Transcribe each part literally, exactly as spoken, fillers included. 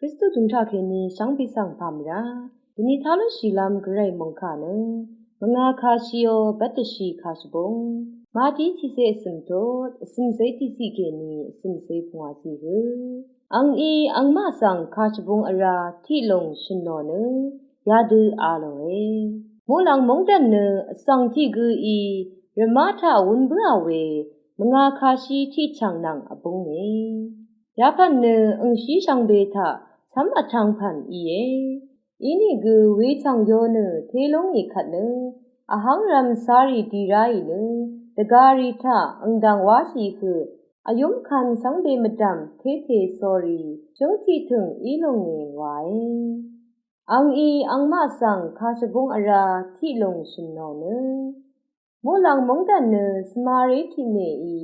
Kristu tungtaq kèní shvngpè svng pà mvrá dvni taq lúnshìlv́m gvray mòngkà nø mvnga kàshìò bvt dvshì kàshvbúng. Mati tiqsè vsø̀m tut vsø̀msè tiqsè kèní vsø̀msè pungwàcì hø angí angmaq svng kàshvbúng vrá tiq lùng shø̀nò nø yadø a lòe. Muqlàng móngdàn nø vsvng tiq gø í rvmá taq wún bǿà we mvnga kàshì tiqchv̀ng nvng vbúnge. Yapv̀n nø angshí shvngbe taq cv́m vtv̄ng pv̀n íe. Inìgø wechv̀ng yo nø té lúngì kvt nø vhv́ngrv̄m cārì dì ráì nø dvgārì taq angdv̀ng wáshì hø vyúm kvn shvngbe mvdv̀m téte sórí shǿng tiqtø̀ng í lùnge wae. Angí angmaq svng kàshvbúng vrá tiq lùng shø̀nò nø muqlàng móngdàn nø svmaré tiq mèí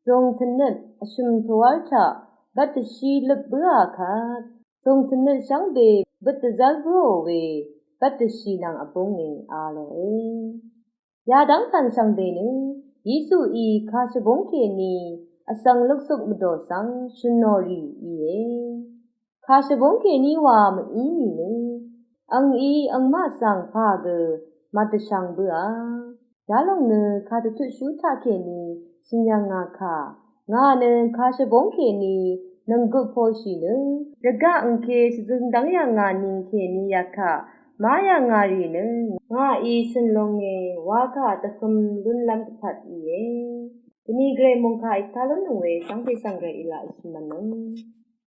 zùng tvnøt vshø̀m tvwv́l taq bvt dvshì løp bǿà kvt zùng tvnøt shvngbe bøt dvzv́l bǿò we bvt dvshì nvng vbúnge a lòe. Yadv́ng pv̀n shvngbe nø Yesuí kàshvbúng kèní vsvng luksuk mvdò svng shø̀nò rì íe. Kàshvbúng kèní wa mv-í nìnø angí angmaq svng pà gø màdvshvng bǿà. Yalòng nø kàdvtutshú taq kèní shø̀n yv̀ngà kà ngà nø kàshvbúng kèní nònggøp poshì nø rvgaq angke shvzøng dv́ng yà ngà ni kèní yakaq má yà ngà rì nø ngàí shø̀n lúnge wakà dvhøm lúnlv́m dvpvt íe. Dvni gvray mòngkà í taq lúnnøng we shvngpè svng gvray í laq í shvmvnøng